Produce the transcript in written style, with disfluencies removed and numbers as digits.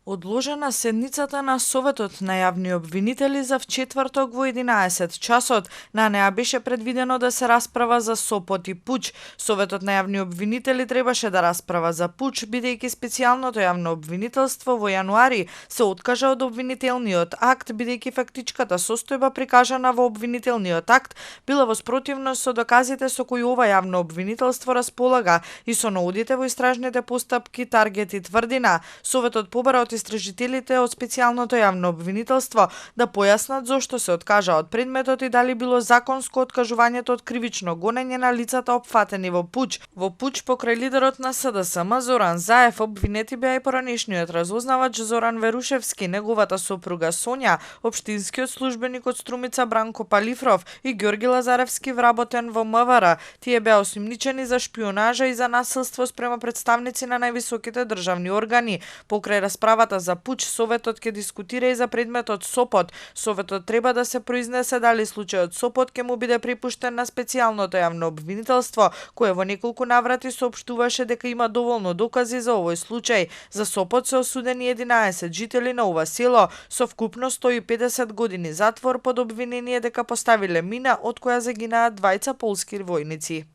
Одложена седницата на Советот на јавни обвинители за вчетврток во 11 часот. На неа беше предвидено да се расправа за Сопот и Пуч. Советот на јавни обвинители требаше да расправа за Пуч, бидејќи специјалното јавно обвинителство во јануари се откажа од обвинителниот акт, бидејќи фактичката состојба прикажана во обвинителниот акт била во спротивност со доказите со кои ова јавно обвинителство располага и со наудите во истражните постапки Таргет и Тврдина. Советот побара од истражителите од специјалното јавно обвинителство да појаснат зошто се откажа од предметот и дали било законско откажувањето од кривично гонење на лицата опфатени во Пуч. Во Пуч покрај лидерот на СДСМ Зоран Заев обвинети беа и поранешниот разузнавач Зоран Верушевски, неговата сопруга Сонја, општинскиот службеник од Струмица Бранко Палифров и Ѓорги Лазаревски вработен во МВР. Тие беа осумничени за шпионажа и за насилство спрема представници на највисоките државни органи. Покрај расправата за Пуч, Советот ќе дискутира и за предметот Сопот. Советот треба да се произнесе дали случајот Сопот ќе му биде припуштен на специјалното јавно обвинителство, кое во неколку наврати соопштуваше дека има доволно докази за овој случај. За Сопот се осудени 11 жители на ова село со вкупно 150 години затвор под обвинение дека поставиле мина од која загинаа двајца полски војници.